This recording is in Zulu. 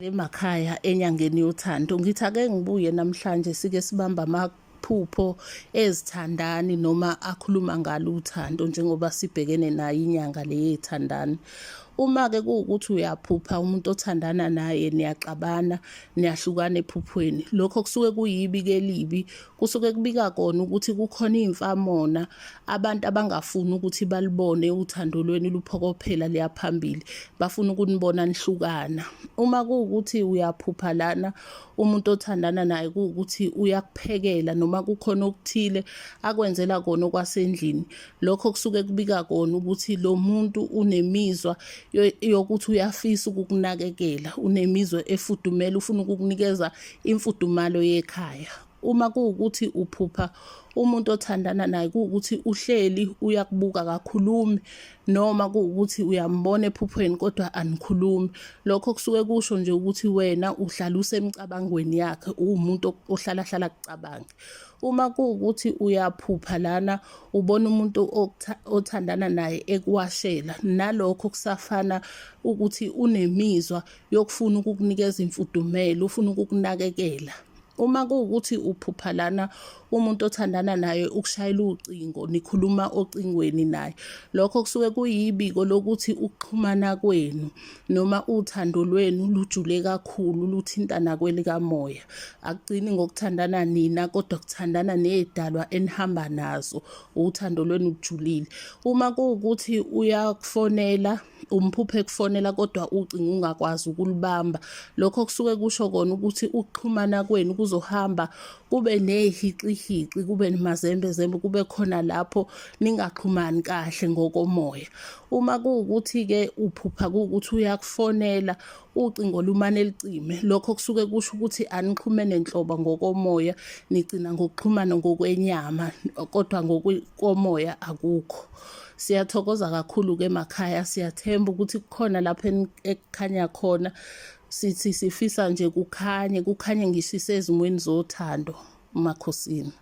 Emakhaya enyangeni yothando ngithi ake ngibuye namhlanje sike sibamba amaphupho ezithandani noma akhuluma ngalo uthando njengoba sibhekene nayo inyanga le yethandani. Uma-ke kuwukuthi uyaphupha umuntu othandana naye niyaxabana niyahlukana ephuphweni lokho kusuke kuyibi-ke elibi kusuke kubika kona ukuthi kukhona iy'mfamona abantu abangafuni ukuthi balibone uthando lwenu luphokophela liyaphambili bafuna ukunibona nihlukana uma kuwukuthi uyaphupha lana umuntu othandana naye kuwukuthi uyakuphekela noma kukhona okuthile akwenzela kona okwasendlini lokho kusuke kubika kona ukuthi lo muntu unemizwa yokuthi uyafisa ukukunakekela unemizwa efudumele ufuna ukukunikeza imfudumalo yekhaya Uma kuwukuthi uphupha umuntu othandana naye kuwukuthi uhleli uyakubuka akakhulumi noma kuwukuthi uyambona ephuphweni kodwa anikhulumi lokho kusuke kusho nje ukuthi wena uhlala usemcabangweni yakhe uwumuntu ohlala hlala kucabange uma kuwukuthi uyaphupha lana ubona umuntu othandana naye ekuwashela nalokho kusafana ukuthi unemizwa yokufuna ukukunikeza imfudumelo ufuna ukukunakekela Uma kuwukuthi uphupha lana umuntu othandana naye ukushayela ucingo nikhuluma ocingweni naye lokho kusuke kuyibiko lokuthi ukuxhumana kwenu noma uthando lwenu lujule kakhulu luthintana kwelikamoya akugcini ngokuthandana nina kodwa kuthandana nezidalwa enihamba nazo uthando lwenu lujulile uma kuwukuthi uyakufonela umphuphe ekufonela kodwa ucingo ungakwazi ukulibamba lokho kusuke kusho kona ukuthi ukuxhumana kwenu kuzohamba kube nehixihici kube nemazembezembe kube khona lapho ningaxhumani kahle ngokomoya uma kuwukuthi-ke uphupha kuwukuthi uyakufonela ucingo lumane licime lokho kusuke kusho ukuthi anixhumene nhlobo ngokomoya nigcina ngokuxhumana ngokwenyama kodwa ngokomoya akukho Siyathokoza kakhulu-ke emakhaya, siyathemba ukuthi kukhona lapho ekukhanya khona. Sithi sifisa nje kukhanye, kukhanye ngisho isezimweni zothando, Makhosini.